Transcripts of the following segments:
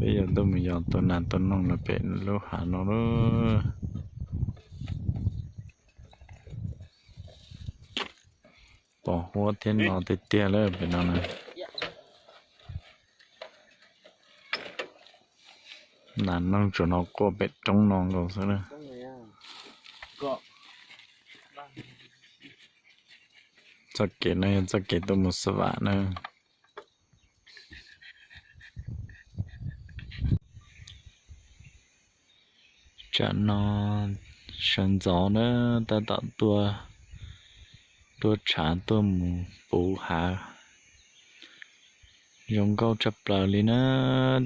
Peb yuav tuaj mus yos tua nas tua noog los pem lub hav no lawm. Pos huab thiab no tiag tiag lawm pem no na. Nas noog tsuas hnov quaj pem roob no nkaus xwb na. Txoj kev no yog txoj kev tuaj mus Xav Vam na. Tsam no sawv ntxov na, tab tom tuaj, tuaj tshav tuaj mus puv hav. Zoo nkauj tshaj plaws li na,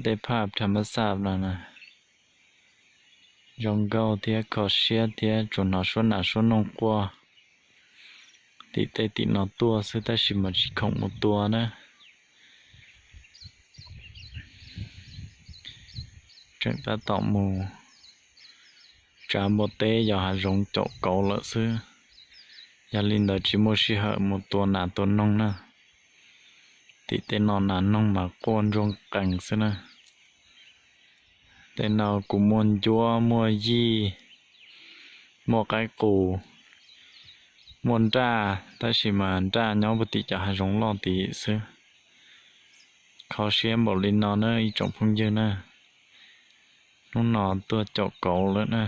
tej phaj tham mas xaj no na. Zoo nkauj thiab kho siab thiab tsuas hnov suab nas suab noog quaj tim tej tim no tuaj xwb tab sis mas tsis khoom mus tua na. Tseem tab tom mus tsav npua teb yos hav zoov caum kauv lawm xwb. Yog li ntawd tsis muaj sij hawm mus tua nas tua noog na. Tim tej no nas noog mas quaj ntsuag qees xwb na. Tej no kuj muaj ncuab, muaj yij, muaj qaib qus, muaj nraj, tab sis mas nraj nyob puag tim cov hav zoov loj tid xwb. Kho siab npaum li no na ib tsoom phooj ywg na. Hnub no tuaj caum kauv lawm na.